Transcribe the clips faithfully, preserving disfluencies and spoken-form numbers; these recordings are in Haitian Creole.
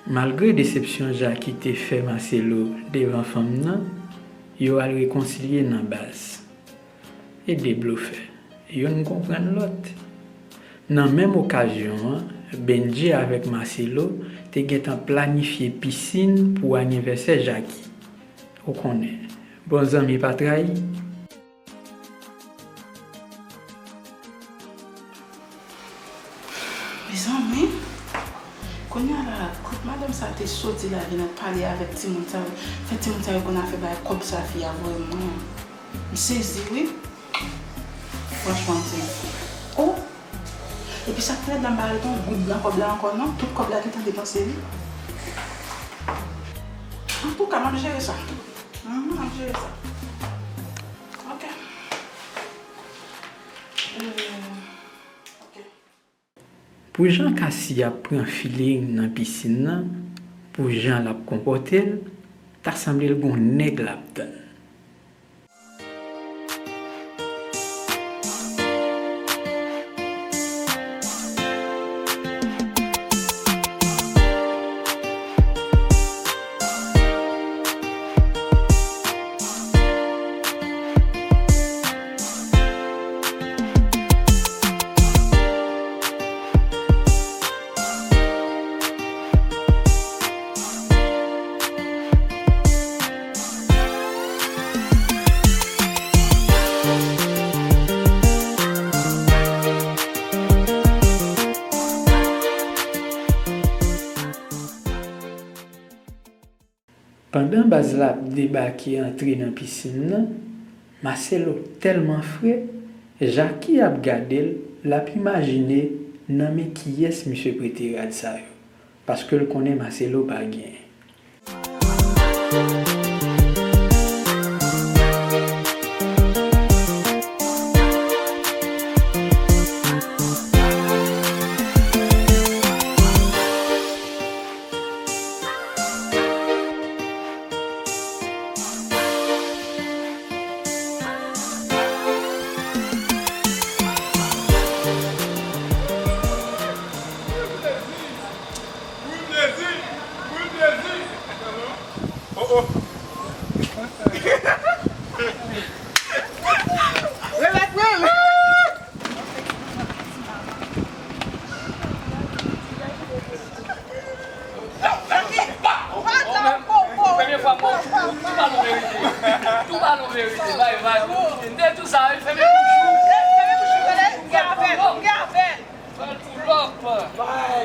Malgre desepsyon Jackie te fè Marcelo devan fanm nan, yo al rekonsilye nan baz. E de blofè, youn konprann lòt. Nan menm okazyon an, Bendji avèk Marcelo te gentan planifye pisin pou anivèsè Jackie. Ou konnen, bon zanmi pa trayi. Mezanmi, kounye a la, kot madanm sa te soti la vin ap pale avèk timoun sa yo, fè timoun sa yo konn afè bay kòb sa fi a voye mwen an. M sezi wi. Franchman, m sezi. Oh! Epi sa k pi rèd la, m pa wè yon goud nan kòb la ankò non. Tout kòb la gentan depanse wi. Antouka, m ap jere sa. Mhm, m ap jere sa. Ok. Euh, ok. Pou jan Cassie ap pran feeling nan pisin nan, pou jan l ap konpòte l, ta sanble l gon nèg l ap tann. Pandan baz la ap debake antre nan pisin nan, Marcelo tèlman fre, Jackie ap gade l, l ap imajine nan men kiyès misye prete rad sa yo, paske l konnen Marcelo pa genyen. Oh, oh. Remèt mwen! Premye fwa m wè w, tou balon merite. Tou balon merite. Bay, bay. M te di w sa wi, fèmen bouch ou. Fèmen bouch ou, gade, m gen apèl, m gen apèl. Pran tou lòp. Bay.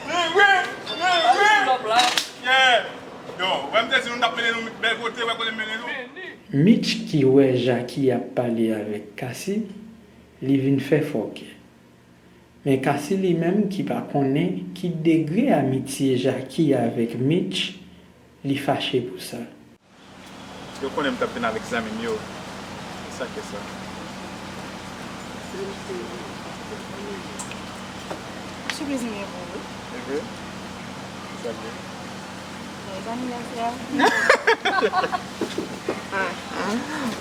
Li wi, li wi. Pran tou lòp la. Yeah. Yo, wè m te di nou n t ap mennen nou bèl kote, wè kote m mennen nou. Mitch ki wè Jackie ap pale avèk Cassie, li vin fè fòkè. Men Cassie li menm ki pa konnen ki degre amitye Jackie avèk Mitch, li fache pou sa. Yo konnen m t ap vin avèk zanmi m yo. Se sa k fè sa. Sipriz mwen pou ou. E vre? Sa vre? Joyeux anniversaire.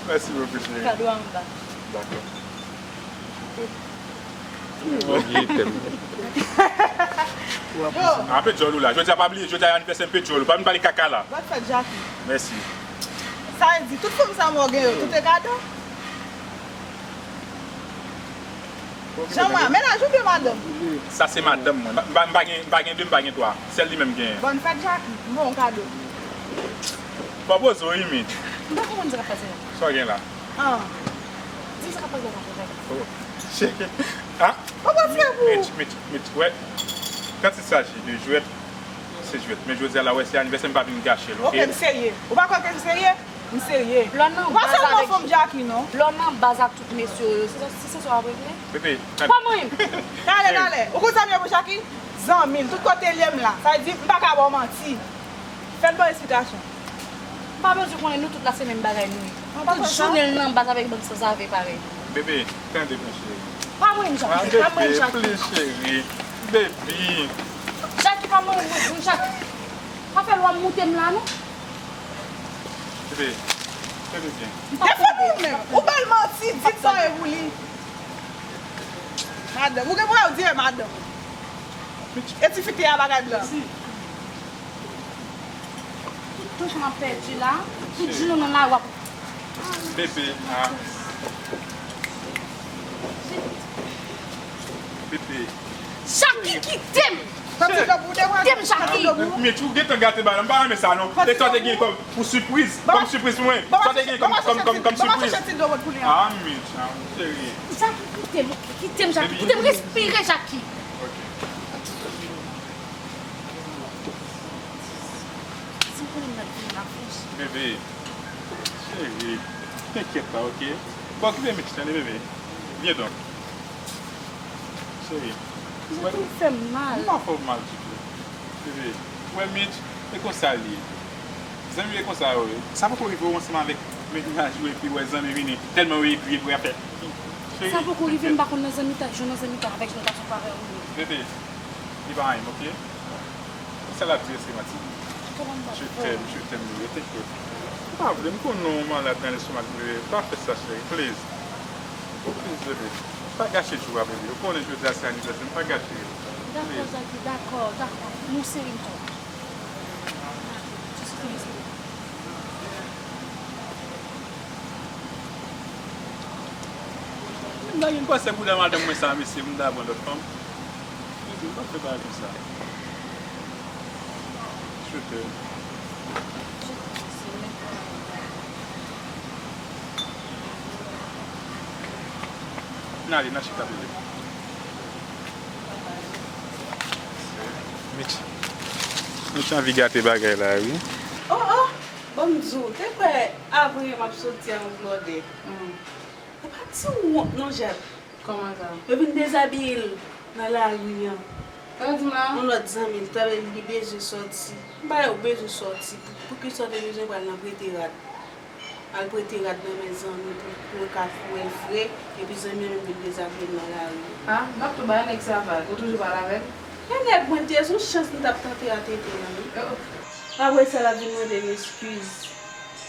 Mèsi bokou cheri. Kado anba. Dakò. Oblije tèm. Anpe djòl ou la. Jodi a pa bliye, jodi a anivèsè m pe djòl ou. Pa vin pale kaka la. Bòn fèt Jackie. Mèsi. Sa vle di tout fanm sa mwen gen yo, tout e kado. Jan mwen, mennaj ou byen madanm? Sa se madanm mwen. M pa gen, m pa gen de, m pa gen twa. Sèl li menm genyen. Bòn fèt Jackie, m ba w yon kado. Fò poze w wi Mitch. M pa konprann sa k ap pase la. Sa w gen la? Ah. Di m sa k ap pase la. Oh. Cheri. Ah. Mitch, Mitch, Mitch, wè. Kan il s'agit de jwèt, se jwèt. Men jodi a la, wè, se anivèsè m pa vin gache l, oke? Oke, m serye. Ou pa kwè ke m serye? M serye. Ou pa sèlman fanm Jackie, non. Lè w nan baz ak tout mesye yo, se se sa w ap regle? Bebe, tande. Pa manyen m. Talè, talè. Ou konn sa m ye pou Jackie? Zanmi l. Tout kote l ye m la. Sa vle di, m pa ka ba w manti. Fè l ba w esplikasyon. M pa bezwen konnen, nou tout la se menm bagay nou ye. Tout jounen l nan baz avèk bann sanzave parèy li. Bebe, tande mwen cheri. Pa manyen m Jackie, pa manyen m Jackie. Tande bebe, please cheri. Baby. Jackie pa manyen m, Jackie. Pa fè lwa moute m la non. Bebe, tande byen. Defann ou menm. Ou ba l manti, di l sa w ye pou li. Madanm, ou gen pou w di e madanm. E ti fi te a bagay blan. Tout tan sa m ap pèdi la, tout jou nou nan lari w ap. Bebe, ah. Bebe. Jackie, kite m! Kite m, Jackie! Mitch, ou gentan gate bagay la, m pa renmen sa non. E sa w te gen kòm pou sipriz, kòm sipriz pou mwen. Sa w te gen kòm, kòm, kòm, kòm sipriz. Ah, Mitch, ah, cheri. Jackie, kite m, kite m, Jackie, kite m respire, Jackie. Ok. Si m konnen m ap vin la fòs. Bebe, cheri, te enkyèt pa, ok? Bon, okipe Mitch, tande, bebe. Vyen donk. Cheri. Jackie fè m mal. M pa fè w mal ditou. Bebe, ou wè Mitch, e konsa l ye. Zanmi e konsa yo ye. Sa poko rive w ansanm avèk mennaj ou epi w wè zanmi vini, tèlman yo egri epi w ap fè. Cheri. Sa poko rive, m pa konn nan zanmitay, jwenn nan zanmitay avèk jèn gason parèy ou ye. Bebe, li pa anyen, ok? Sa l ap di, èske manti? Je t'aime, je t'aime, bebe, te kwè. M pa vle, m konnen w malad nan lestomak, bebe. Pa fè sa, cheri, please. Please, bebe. Pa gache jou a, bebe. Ou konnen jodi a se anivèsè m, pa gache l. Dakò, Jackie, dakò, dakò. Mon seri m tou. M ta gen pase bouda madanm mwen sa, mesye, m ta pran lòt fanm. Bebe, m pa fè bagay konsa. Sweter. N ale, n al chita, bebe. Mitch. Mitch anvi gate bagay la, wi. Oh, oh! Bon, m di w, te kwè avan yè m ap soti a yon blòdè. Ou pa ti wont non, Jack? Kòman sa? Yo vin dezabiye l nan lari an. Sa w di m la? Yon lòt zanmi l, talè li bezwen sòti. M pa wè w bezwen sòti. Pou, poukisa w te bezwen pral nan prete rad? Al prete rad nan men zanmi pou, pou yo ka wè l fre, epi zanmi an menm vin dezabiye l nan lari. Ah, m ap tou bay nèg sa vag. Ou toujou pale avè l? E nèg mwen te ye, se yon chans m t ap tante a tete an, wi. Oh. Apre sa, l ap vin mande m eskiz.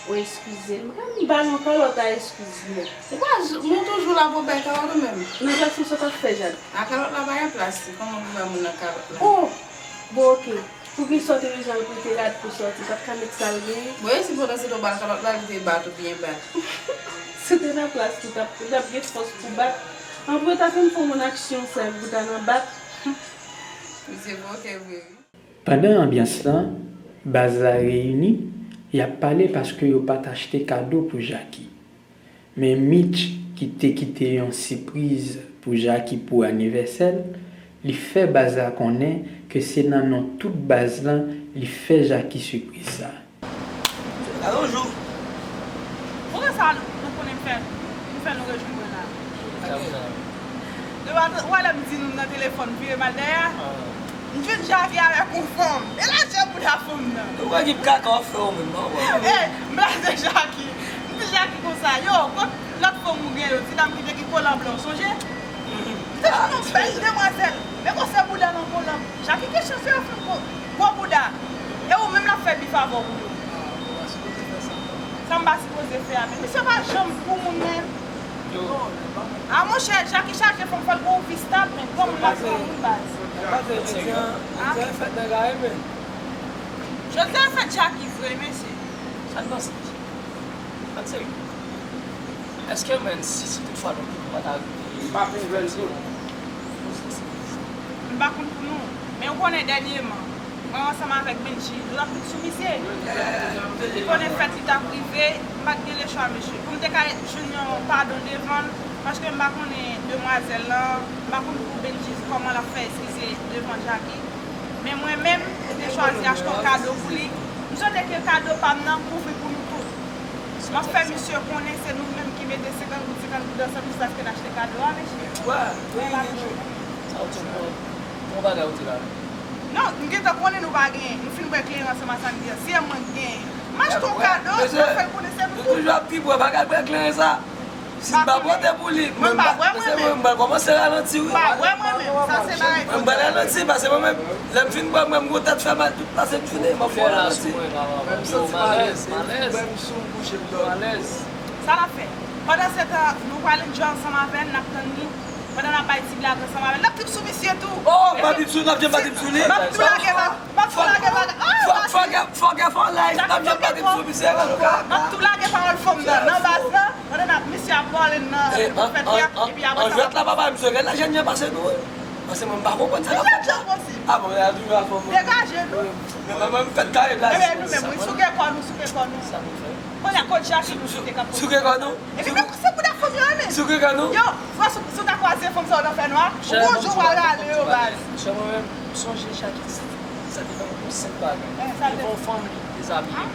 Ou eskize m. M ba l yon kalòt a eskiz mwen. Ou pa, mwen toujou la pou bay kalòt ou menm. Nan klas mwen sa t ap fè, Jad. A kalòt la pa gen plas li. Kòman pou bay moun nan kalòt la? Oh! Bon, oke. Poukisa w te bezwen al prete rad pou sòti? Pa t ka met sa l genyen? Bon, e si pandan se tan w ba l kalòt la, li te bat ou byen bat? Si w te nan plas li, w t ap, w t ap gen fòs pou bat. Anpil, w ta fin fè yon aksyon sèl pou w ta nan bat. Misye bon kè vre, wi. Pandan anbyans lan, baz la reyini, y ap pale paske yo pa t achte kado pou Jackie. Men Mitch, ki te kite yon sipriz pou Jackie pou anivèsè l, li fè baz la konnen ke se nan non tout baz lan li fè Jackie sipriz sa. Gade yon jou. Poukisa nou konnen m fè, m fè nou rejwenn mwen la? Ou wè lè m di nou nan telefòn, vire m al dèyè a? M jwenn Javi avèk yon fanm. E lajè bouda fanm nan. Ou wè ki kaka w ap fè ou menm, non? E, m blaze Jaki. M di Jaki konsa, yo, kot lòt fanm ou gen yo? Ti dam ki te gen kolan blan, w sonje? M te jwenn yon bèl demwazèl. Men gwo sè bouda nan kolan. Jaki gen chans yo fè gwo, gwo bouda. E ou menm l ap fè bif avè w pou yo. Sa m pa sipoze fè a, men misye pa janm pou moun, men. A monchè, Jaki chaje fanm, fò l gen yon vi stab, men granmoun la se yon moun baz. Jodi a, jodi a e fèt nèg a ye, men. Jodi a e fèt Jaki vre, mesye. Sa n panse? Ann serye. Èske, menn, si, si toutfwa nou, nou pa ta rive. M pa konn nouvèl tou. M pa konn pou nou, men ou konnen dènyèman, mwen ansanm avèk Benji, nou t ap vin sou misye. Ou konnen fèt li t ap rive, m pa t gen lechwa, mesye. Pou m te ka jwenn yon padon devan l, paske m pa konnen demwazèl lan, m pa konn pou Benji kòman l ap fè eskize devan Jaki. Men mwen menm, m te chwazi achte yon kado pou li. M swete ke kado pa m nan kouvri pou nou tout. M ap fè misye konnen se nou menm ki mete senkant goud, senkant goud ansanm jiskaske n achte kado a, mesye. Wè, wi, wi, wi. Sa w di bon, bon bagay ou di la. Non, m gentan konnen nou pa genyen. Nou fin bwè kleren ansanm a sa n gen an. Si e mwen k genyen, m achte yon kado, m ap fè l konnen se nou tout. Nou toujou ap pi bwè, pa ka bwè kleren sa. Si m pa pote pou li, mwen m pa, mwen m pral kòmanse ralanti, wi. M pa bwè mwen menm, sa se bagay. Mwen m pral ralanti, paske mwen menm, lè m fin bwè, mwen m gon tèt fè mal tout pase m jounen, m ap fè ralanti. Mwen m santi m alèz, m alèz. Mwen m sou m kouche m dòmi. Sa l ap fè? Pandan se tan, nou pral enjoy ansanm avè l, n ap tann li. Pandan n ap bay ti blag ansanm avè l, n ap trip sou misye tou. Oh, pa trip sou, n ap janm pa trip sou li. M ap tou lage, m ap tou lage bagay. Oh, fòk, fòk, fòk, fòk fè yon live, n ap janm pa trip sou misye. M ap tou lage pawòl fanm nan, nan baz lan, pandan n ap, misye ap vòlè nan fèt la, epi apre sa, jwèt la, papa, misye, rèd la, jèn jan pase nou, wi. Paske mwen, m pa konprann sa k ap fèt la. Ah bon, la toujou a fanm. Degaje nou. Men mwen, mwen, m fèt kare bla. Ebyen, nou menm, wi, souke kò nou, souke kò nou. Kounye a, kot Jackie nou sou te kap. Souke kò nou? Epi, men se pou dat fanm yo, men. Souke kò nou? Yo, frè, si, si w ta kwaze fanm sa yo nan fènwa, ou gon jou w pral rale yo, baz. Chè mwen menm, m sonje Jackie, sa te yon senp bagay. Devan yon fanm, li dezabiye m.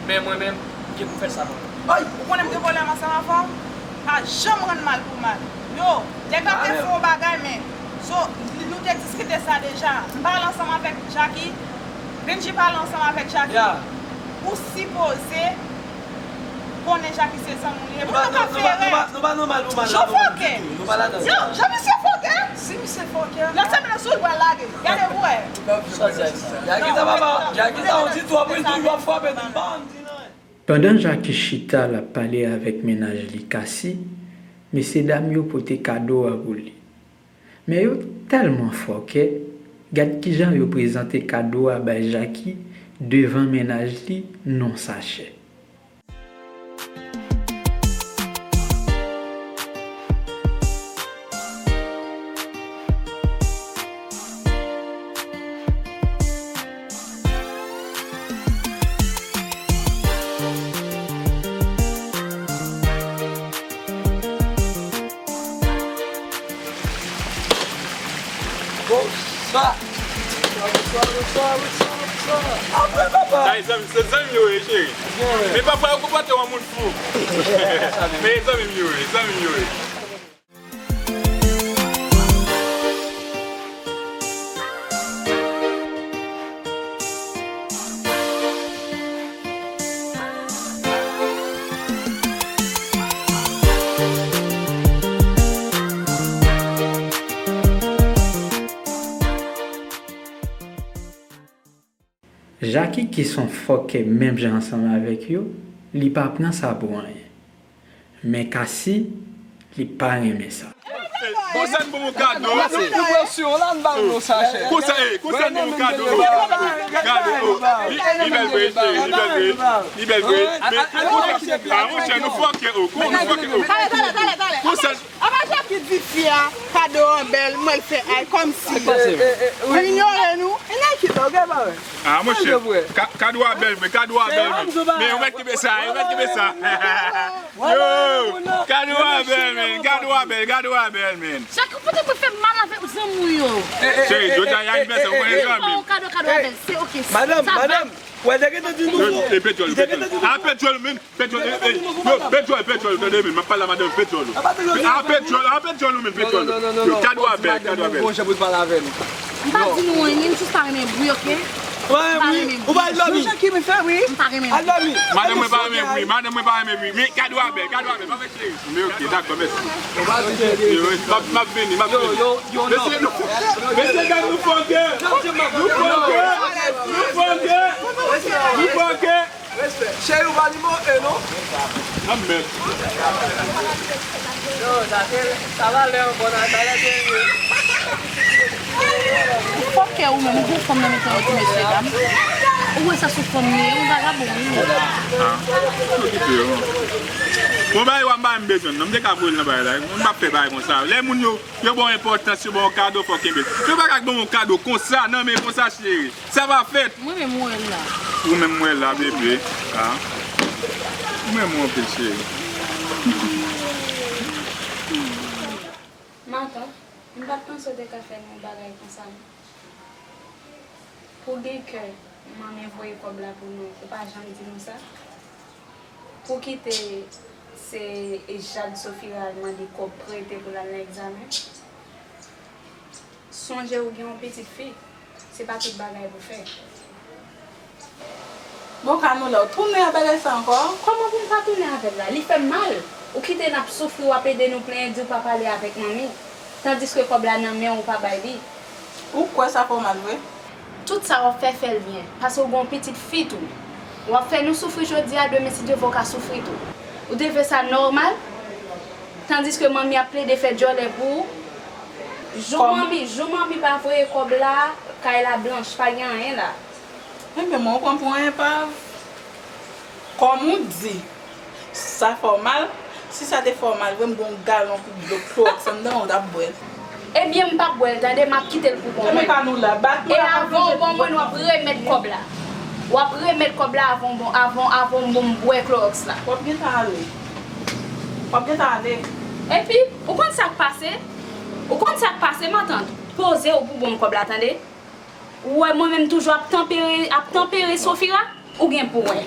Men mwen menm, m gen pou fè sa mwen menm. Ou konnen m te vòlè m ansanm avè w? Pa janm rann mal pou mal. Yo, nèg la te fè yon bagay, men, so, nou te diskite sa deja. M pale ansanm avèk Jackie, Benji pale ansanm avèk Jackie. Ou sipoze konnen Jackie se zanmi w li ye. Pou nou pa fè erè. Nou pa, nou pa, nou pa nan mal pou mal la, nou pa ditou. Nou pa ladan. Yo, jan misye fòkè. Si misye fòkè. Lòt semèn sou l pral lage. Gade pou wè. Jackie sa papa, Jackie sa yon ti twòp, wi, toujou ap frape nou, m pa janm di nan. Pandan Jackie chita l ap pale avèk mennaj li Cassie, mesyedam yo pote kado a pou li. Men yo tèlman fòkè, gad kijan yo prezante kado a bay Jackie devan mennaj li, non sachè. Bonswa. Bonswa, bonswa, bonswa, bonswa, bonswa. Apre papa. Sa e zanmi, se zanmi m yo ye, cheri. Men pafwa yo konpòte w an moun fou. Men e zanmi m yo ye, zanmi m yo ye. Jackie ki se yon fòkè menm jan ansanm avèk yo, li pa pran sa pou anyen. Men Cassie, li pa renmen sa. Konsa n ban w kado. Nou pran sou yo la, n ba nou sachè. Konsa, eh, konsa n ban w kado. Gade, oh, li, li bèl vre, cheri, li bèl vre. Li bèl vre. Men, konsa, ah, monchè, nou fòkè, oh, nou fòkè, oh. Konsa. Apa Jackie di fi a, kado an bèl, mwen l fè ay kòmsi. Ou inyore nou. E nan ki sa, ou gen pa wè? Ah, monchè, ka-, kado a bèl, men kado a bèl, men. Men, ou mèt kenbe sa, ou mèt kenbe sa. Yo, kado a bèl, men, kado a bèl, kado a bèl, men. Jackie, ou pote pou fè mal avèk zanmi w yo. Cheri, jodi a anivèsè, ou konnen zanmi. Kado, kado a bèl, se oke. Madanm, madanm, wè, te gentan di nou. E petrol, petrol. Ah, petrol, men. Petrol, eh, eh, yo, petrol, petrol, tande men, m ap pale a madanm petrol. Ah, petrol, ah, petrol ou menm, petrol. Yo, kado a bèl, kado a bèl. Bon, jan pou l pale avè m. M pa di nou anyen, m jis pa renmen bri, oke? M pa renmen bri. Ou pa al dòmi. Jan ki m fè, wi. M pa renmen bri. Al dòmi. Madanm mwen pa renmen bri, madanm mwen pa renmen bri. Men kado a bèl, kado a bèl, pa fè cheri. Men oke, dakò, mèsi. Yo, m ap, m ap vini, m ap vini. Mesye, nou, mesye, gad nou fòkè. Nou fòkè. Nou fòkè. Nou fòkè. Respè. Cheri, ou pa nimewo en, non? Nan mèd. Yo, sa se, sa valè ankò nan, sa lè serye. Fòkè ou menm, ou gon fanm nan mitan yo ti mesye dam. Ou wè sa sou fanm li ye, yon vagabon li ye. Ah, yo kite yo. Bon, bagay wa m pa menm bezwen, non, m te ka voye l nan bagay la. M pa fè bagay konsa. Lè moun yo, yo ba w enpòtans, yo ba w kado, fò w kenbe l. Yo pa ka ban w kado konsa, nan men konsa, cheri. Sa pa fèt. Mwen menm mwen la. Ou menm mwen la, bebe. Ah. Ou menm mwen anpil, cheri. Matant, m pa t panse w te ka fè nou yon bagay konsa, non. Pou gen kè, manmi voye kòb la pou nou, ou pa janm di nou sa. Pou kite se Jade Sophira al mande kòb prete pou l al nan egzamen. Sonje ou gen yon pitit fi, se pa tout bagay pou fè. Bon, Kanoula, ou tounen a bagay sa ankò? Kòman pou m pa tounen avè l la? Li fè m mal. Ou kite n ap soufri, w ap ede nou plenyen, di w pa pale avèk manmi. Tandiske kòb la nan men w, ou pa bay li. Ou kwè sa fè w mal vre? Tout sa w ap fè, fè l byen, paske w gen yon pitit fi tou. W ap fè nou soufri jodi a, demen si Dye vle w ka soufri tou. Ou te vle sa nòmal? Tandiske manmi ap plede fè djòlè pou ou, Jou manmi, jou manmi pa voye kòb la, kay la blanch, pa gen anyen la. Enben, mwen ou pran pou yon enpav. Kòm ou di, sa fè w mal, si sa te fè w mal vre, m gen yon galon kout dlo klowòks anndan, ou t ap bwè l. Ebyen, m p ap bwè l, tande, m ap kite l pou bon mwen. Enben, pa nou la, bat mwen. E avan w bon mwen, w ap remèt kòb la. W ap remèt kòb la avan w bon, avan, avan w bon m bwè klowòks la. W ap gentan ale. W ap gentan ale. Epi, ou konn sa k pase? Ou konn sa k pase, matant? Poze w pou bon m kòb la, tande? Ou wè mwen menm toujou ap tanpere, ap tanpere Sofira, ou gen pou wè.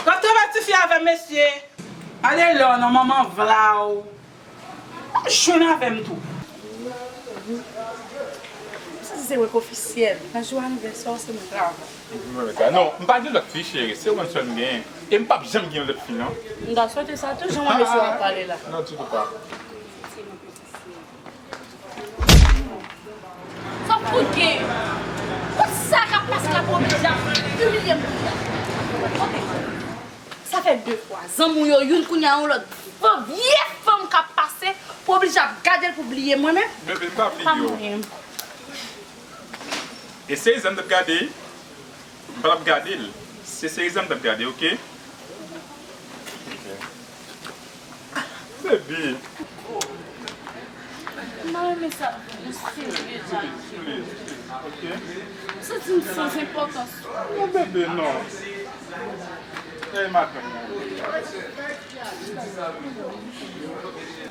W ap travay tifi avè m, mesye. Ale lò non, manman vla w. Jwenn avè m tou. Sa se wèk ofisyèl. Nan jou anivèsè w, se mwen travay. Mwen mèt la. Non, m pa gen lòt fi, cheri. Se ou menm sèl m genyen. E m p ap janm gen yon lòt fi, non. M ta swete sa tou, jan mwen mesye w ap pale la. Non, ditou pa. Sa w fout gen? Tout sa k ap pase la pou oblije ap imilye m pou sa. Kote? Sa fè de fwa. Zanmi w yo, youn kounye a yon lòt. Van vye fanm k ap pase, pou oblije ap gade l pou bliye mwen menm. Bebe, m pa bliye w. Pa mwen. E seri zanm t ap gade, m pa t ap gade l. Se seri zanm t ap gade, oke? Oke. Bebe. M pa renmen sa. Ou serye, Jackie. Oke. Ou santi m san enpòtans. Non, bebe, non. Ey, madanm.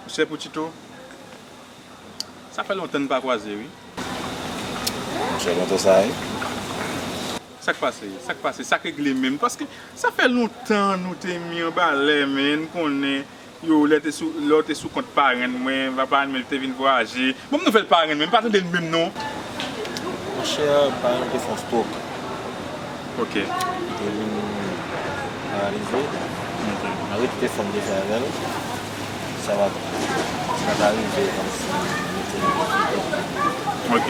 Monchè Poutchito, sa fè lontan n pa kwaze, wi. Monchè, lontan sa, wi. Sa k pase? Sa k pase? Sa k regle menm? Paske sa fè lontan nou te mi anba lè, men n konnen yo, lè te sou, lè w te sou kont parenn mwen, papa mwen te vin vwayaje. Ban m nouvèl parenn mwen, m pa tande l menm non. Monchè, parenn mwen te fè yon stroke. Ok. Li te vin paralize. Ok. Malgre tout efò m te fè avè l, sa pa, sa pa t rive kòmsi li te rive sou kont li. Ok.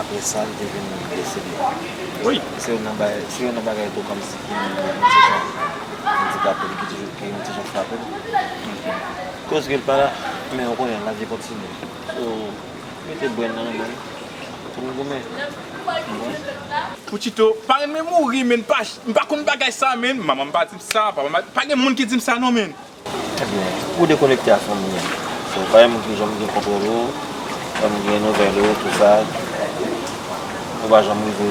Apre sa, li te vin desede. Wi. Se youn nan bagay, se youn nan bagay tou kòmsi ki yon ti jan andikape li, ki toujou, ki yon ti jan frape l. Koz ke l pa la, men ou konnen, lavi kontinye. So, mete bren nan men l, pou nou goumen. Poutchito, parenn mwen mouri, men m pa, m pa konn bagay sa, men manman m pa di m sa, papa m pa, pa gen moun ki di m sa non, men. Ebyen, ou dekonekte a fanmi an. So, pa gen moun ki janm gen kontwòl ou, pa gen moun ki gen nouvèl ou, tout sa. Ou pa janm rive,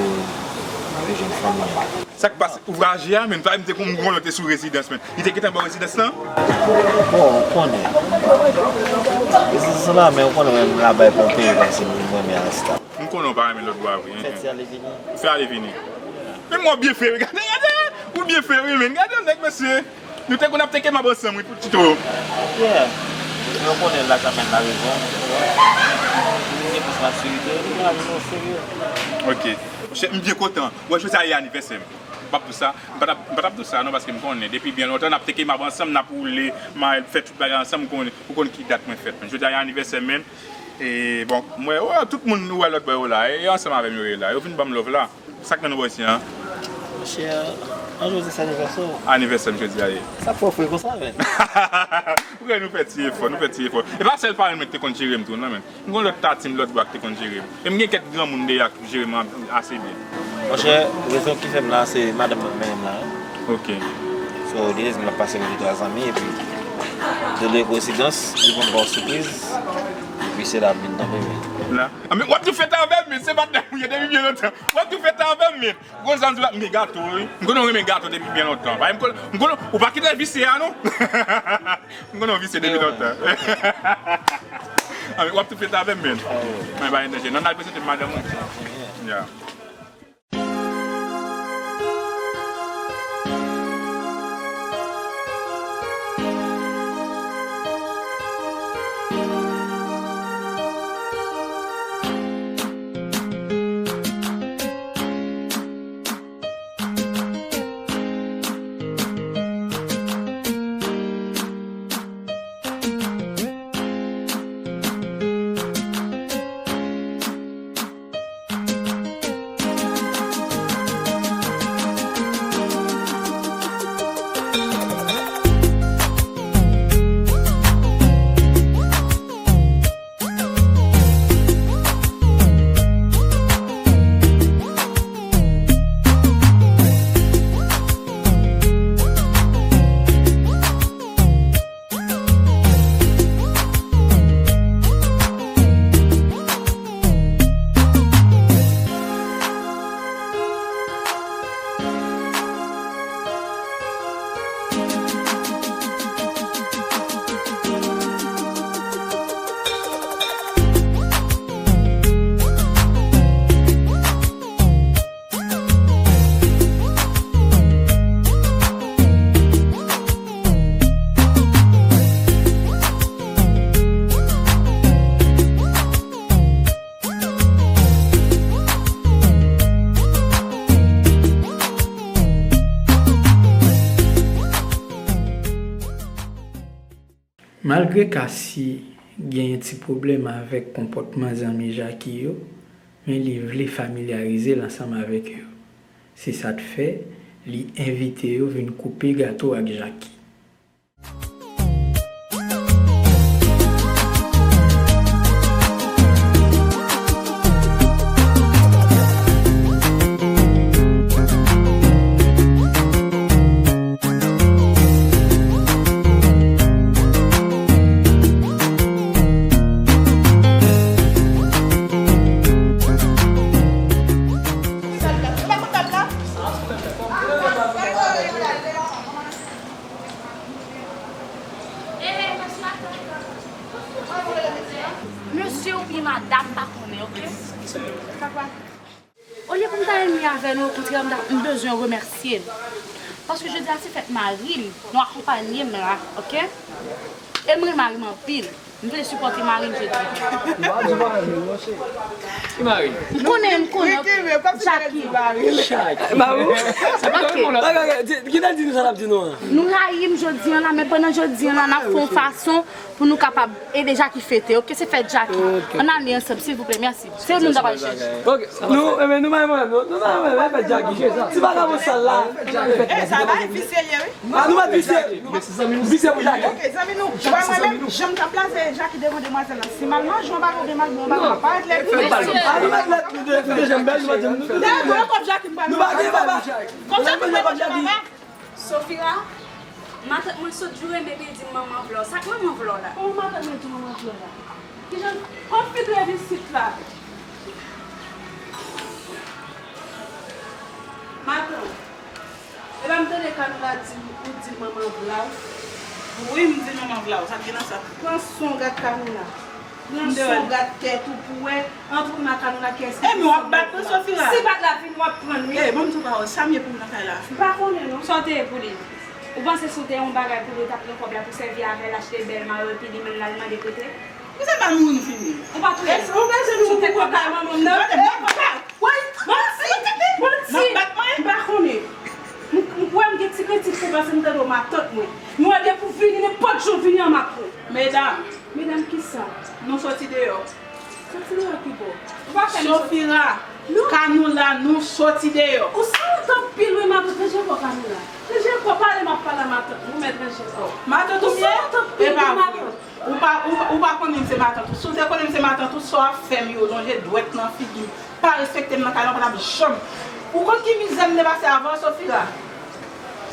rive jwenn fanmi an. Sa k pase? Ouvraje a, men, m te konn yon lòt te sou rezidans, men. Li te gentan bò rezidans lan? Bon, ou konnen. Rezidans la, men ou konnen, men, m la bay ponpe, paske m renmen asta. M konnen w pa renmen lòt bò a vre. Fè ti ale vini. Fè ale vini. Men mwen byen fè, wi. Gade, gade. Ou byen fè, wi, men. Gade yon nèg, mesye. Nou te konn ap teke mab ansanm, wi, Poutchito. Yeah. Yo konnen la kanmenm la rezon. Li gen plis matirite, li la vin o serye. Ok. Monchè, m byen kontan. Wè, jodi a e anivèsè m. M p ap di w sa, m pa t ap, m pa t ap di w sa non, paske m konnen depi byen lontan n ap teke mab ansanm, n ap woule, m a fè tout bagay ansanm, ou konn, ou konn ki dat mwen fèt. Men jodi a e anivèsè m, men, e, bon, m wè, wè, tout moun ou wè lòt bò yo la, e, yo ansanm avè m yo ye la, yo vin ban m love la. Sa k mennen w bò isi a? Monchè, an jodi se anivèsè w. Anivèsè m jodi a ye. Sa k fè w fre konsa, men? Ou wè, nou fè ti efò, nou fè ti efò. E pa sèl parenn mwen ki te konn jere m tou, non, men. M gen lòt tatim, lòt bò a ki te konn jere m. E m gen kèk granmoun deyò a k ap jere m ase byen. Monchè, rezon ki fè m la, se madanm mwen k mennen m la, wi. Ok. So, li te di m l ap pase kote twa zanmi, epi, de lè koinsidans, li konn ba w sipriz, epi se la m vin tonbe, men. La. A, men w ap tou fèt avè m, men, se madanm ou ye depi byen lontan. W ap tou fèt avè m, men. Gon zanmi m gen gato, wi. M konnen w renmen gato depi byen lontan. Paske m konnen, m konnen, ou pa kite visye a, non. M konnen w visye depi lontan. A, men w ap tou fèt avè m, men. Mwen pa gen danje. Non, n al prezante m madanm mwen. Yeah. Malgre Cassie genyen ti pwoblèm avèk konpòtman zanmi Jacky yo, men li vle familyarize l ansanm avèk yo. Se sa k fè li envite yo vin koupe gato ak Jacky. Mesye oubyen madanm pa konnen, oke? Olye pou m ta enmi avè nou, okontrè, m ta, m bezwen remèsye l. Paske jodi a se fèt mari m, nou akonpanye m la, oke? E m renmen mari m anpil. M vle sipòte mari m jodi a. Ki mari? M konnen, m konnen. Jacky. Jacky. Oke. Kite l di nou sa l ap di nou an. Nou rayi m jodi a la, men pandan jodi a la, n ap fè yon fason pou nou kapab ede Jacky fete, oke? Se fèt Jacky. Ann ale ansanm, silvouplè, mèsi. Se nou m ta pral chèche. Oke. Nou, enben, nou pa renmen, nou, nou pa renmen fèt Jacky. Ti vagabon sal la. E sa la, e fi serye, wi. A, nou mèt visye. Visye pou Jacky. Oke, zanmi nou. Ou pa wè menm jan m t ap la, se Jacky devan demwazèl la. Si m al manje yon bagay oubyen m al bwè yon bagay, m ap parèt lèd wi. A, nou mèt lèd, nou de, nou de janm bèl, nou pa di nou. Dèyè tou, e kòb Jacky m pral manje. Nou pa gen papa. Kòb Jacky m pral manje, papa. Sofira, matant mwen sot joure m epi l di m manman vle w. Sa k manman vle w la? Kòman matant mwen di w manman vle w la? Kijan, kòb filtre isit la? Matant. Epa m tande Kanoula di m, ou di manman vle w. Wi, m di manman vle w. Sa k gen nan sa? Pran son gad Kanoula. Pran son gad tèt ou pou wè, antre nan Kanoula kiyès ki pi sòt nan koup la. Si bat la vin, w ap pran l, wi. E, ban m di w pawòl, sa m ye pou m nan kay la? M pa konnen, non. Sa w te ye pou li? Ou panse si w te yon bagay pou li, w t ap pran kòb la pou sèvi avè l achte bèl mayo epi li menm l al mande prete? Ou se pa mouri nou fini. Ou pa touye. Ou bezwen nou pou kay manman m nan. Manti! Manti! M ap bat mwen? M pa konnen. M, m kwè m gen ti krentif pou panse m tande w matant mwen. M wè depi w vini, nenpòt jan w vini an m ap pran. Medam. Medam kisa? Nou soti deyò. Soti deyò ki bò? Ou pa fè nou soti. Sofira, Kanoula, nou soti deyò. Ou sanwont anpil wi, matant, ranje kò Kanoula. Ranje kò, pale m ap pale a matant, ou mèt ranje kò. Matant ou m ye? Ou sanwont anpil wi, matant. Ou pa, ou, ou pa konnen m se matant ou. Si w te konnen m se matant ou, sa w ap fè m yo, lonje dwèt nan figi m, pa respekte m nan kay la, w pa t ap janm. Ou konn ki mizè m te pase avan, Sofira?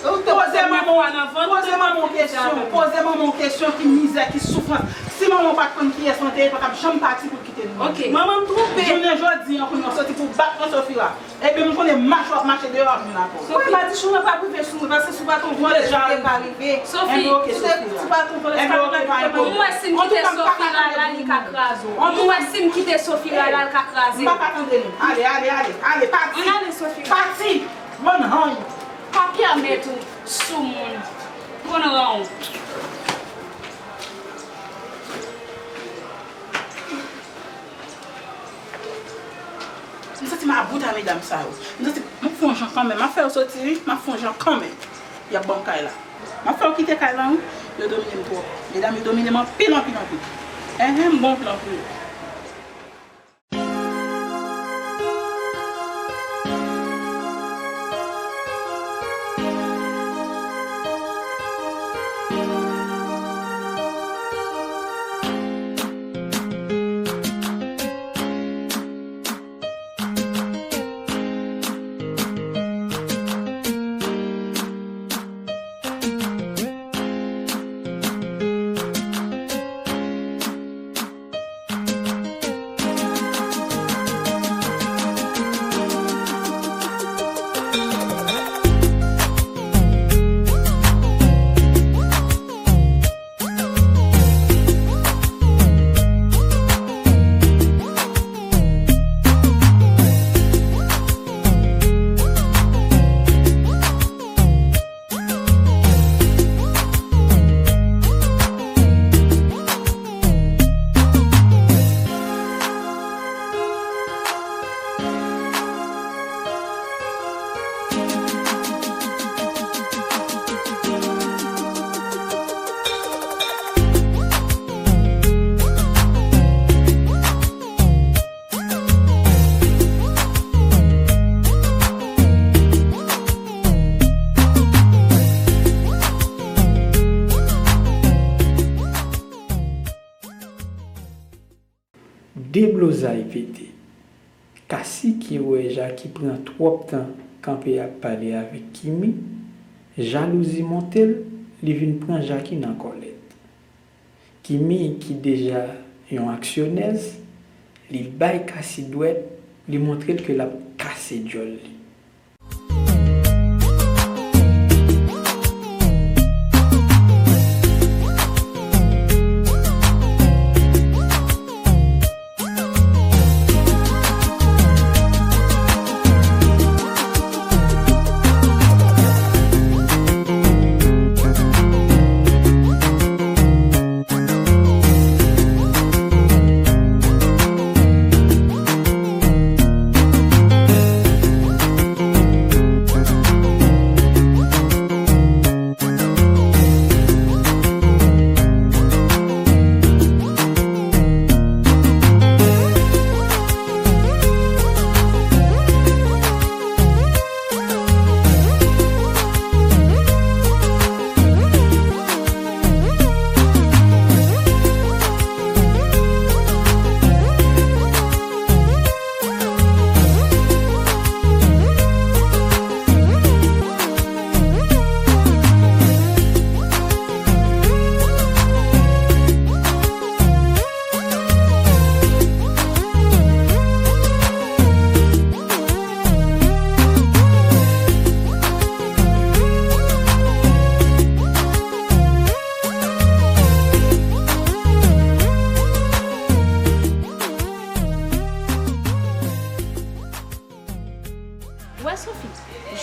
Poze manman w, poze manman w kesyon, poze manman w kesyon ki mizè, ki soufrans. Si manman w pa t konn kiyès mwen te ye, l pa t ap janm pati pou l kite nou. Oke. Manman m twonpe. Jounen jodi an, kounye a w soti pou w bat mwen, Sofira. Ebyen, m konnen mache w ap mache deyò, w ap jwenn akò. Sofira, madichon nan pa rive sou mwen, paske si w pa t yon vòlè, sa te pa rive. Sofi, si w pa t yon vòlè, sa te pa rive. M wè si m kite Sofira la, li ka kraze w. M wè si m kite Sofira la, l ka kraze. M pa ka tande nou. Ale, ale, ale, ale, pati. Ann ale, Sofira. Pati. Bann hany. Pa pèmèt ou sou moun. Konn ran w. M santi m about a medam sa yo. M santi m ap fè yon jan kanmenm. M ap fè yo soti wi. M ap fè yon jan kanmenm. Y ap ban m kay la. M ap fè yo kite kay la wi. Yo domine m twòp. Medam yo domine m anpil, anpil, anpil. Enhen, m gon plan pou yo. Deblozay pete. Kasi ki wè Jaki pran twòp tan kanpe ap pale avèk Kimi, jalouzi monte l, li vin pran Jaki nan kòlèt. Kimi ki deja yon aksyonèz, li bay Kasi dwèt, li montre l ke l ap kase djòl li. Wè Sophie,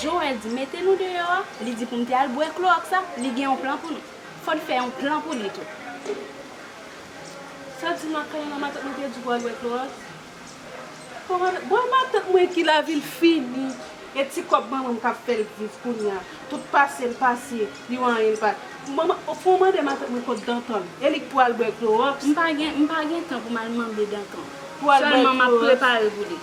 Joël di mete nou deyò a, li di pou m te al bwè klowòks la, li gen yon plan pou nou. Fò n fè yon plan pou li tou. Sa di nan kay la, matant mwen te di w al bwè klowòks? Bon, matant mwen ki lavi l fini, e ti kòb manman m k ap fè l viv kounye a. Tout pase l pase, li wè anyen l pa. Manman, fò w mande matant mwen kot Danton. E li k pou al bwè klowòks. M pa gen, m pa gen tan pou m al mande Danton. Pou al bwè klowòks. Sèlman m ap prepare pou li.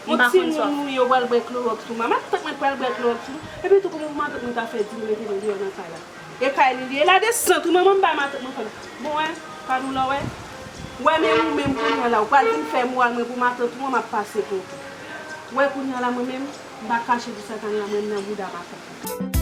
M pa konn sa w ap fè. Yon timoun ou ye, w al bwè klowòks ou. Matant mwen pral bwè klowòks ou. Epi tou, kòman pou matant mwen ta fè di m mete nou deyò nan kay la? E kay li li ye. E la desant, wi, manman m bay matant mwen kòb. Bon, wè, pa nou la, wè. Wè, men ou menm kounye a la, ou pral vin fè mwa mwen pou matant ou, mwen m ap pase pou ou. Wè, kounye a la, mwen menm, m pa kache di sa k anndan mwen nan bouda matant mwen.